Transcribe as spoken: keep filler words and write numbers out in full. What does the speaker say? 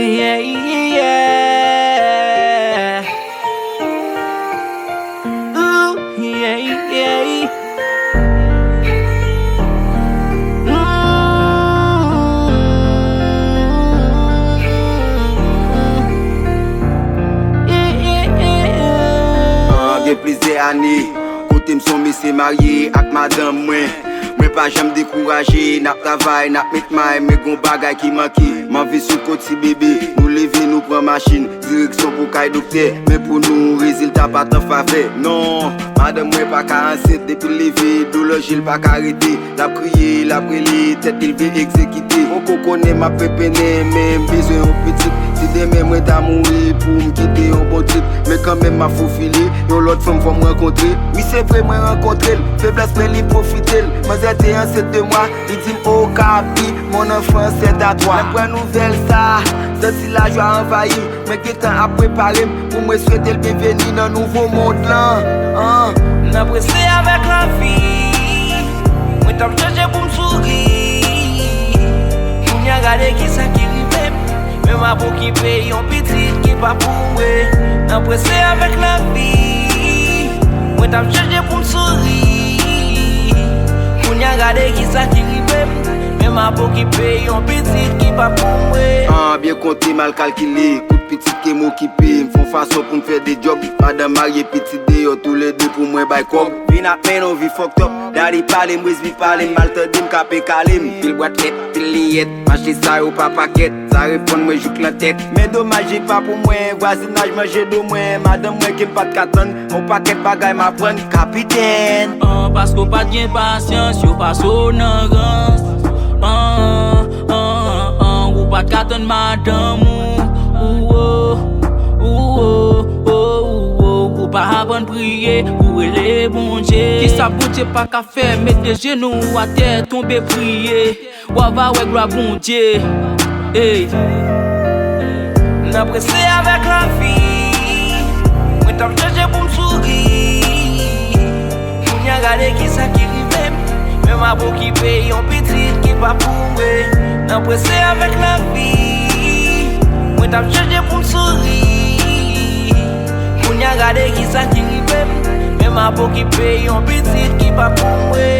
Yeah, yeah. Ooh, yeah, yeah. Mm. Yeah, yeah, yeah. An, gen plizyè ane, kote m se yon mesye marye ak madanm mwen. Mwen pa janm dekouraje, n ap travay, n ap met may, men gon bagay ki manke. M anvi sou kont ti bebe, nou leve, nou pran machin, direksyon pou kay doktè. Men pou nou, rezilta pa t an favè. Non, madanm mwen pa ka ansent, depi l leve, doulè je l pa ka rete. L ap kriye, l ap rele, tèt li leve egzekite. Poko konnen m ap penpennen, men m bezwen yon pitit. Si demen mwen ta mouri pou m kite yon bon tit, men kanmenm m ap fofile, yon lòt fanm fò m rankontre. Wi, se vre, mwen rankontre l, feblès mwen li pwofite l. Manzè te ansent de mwa, li di m, "O Kapi, mon enfant c'est à toi." Lè m pran nouvèl sa, santi lajwa anvayi m. Mwen gentan ap prepare m pou mwen swete l byenveni nan nouvo mond lan. An. M nan prese avèk lavi. Mwen t ap chèche pou m souri. Kounye a gade kisa ki rive m. Men m ap okipe yon pitit ki pa pou mwen. M nan prese avèk lavi. Mwen t ap chèche pou m souri. Kounye a gade kisa ki rive m. Men m ap okipe yon pitit ki pa pou mwen. An, byen konte, mal kalkile. Kout pitit ke m okipe. M fè yon fason pou m fè de djòb. Madanm marye, pitit deyò, toulede pou mwen bay kòb. Vin ap mennen yon vi fucked up. Daddy pale m, Wesby pale m, mal tande m, kape kale m. Pil bwat lèt, pil liyèt, mache sa yo pa pakèt. Sa reponn mwen jouk nan tèt. Men domaj li pa pou mwen, vwazinaj manje do mwen. Madanm mwen ke m pa t ka tann, yon pakèt bagay m aprann, kapitèn. An, paske w pa t gen pasyans, yo pase w nan rans. An, an, an, an, ou pa t ka tann madanm ou. Ou, o, ou, o, o, ou, o, ou pa aprann priye, ou rele Bondye. Kisa Bondye pa ka fè, met de jenou atè, tonbe priye. W ava wè glwa Bondye. Ey. M nan prese avèk lavi. Mwen t ap chèche pou m souri. Kounye a gade kisa ki rive m. Men m ap okipe yon pitit ki pa pou mwen. M nan prese avèk lavi. Mwen t ap chèche pou m souri. Kounye a gade kisa ki rive m. Men m ap okipe yon pitit ki pa pou mwen.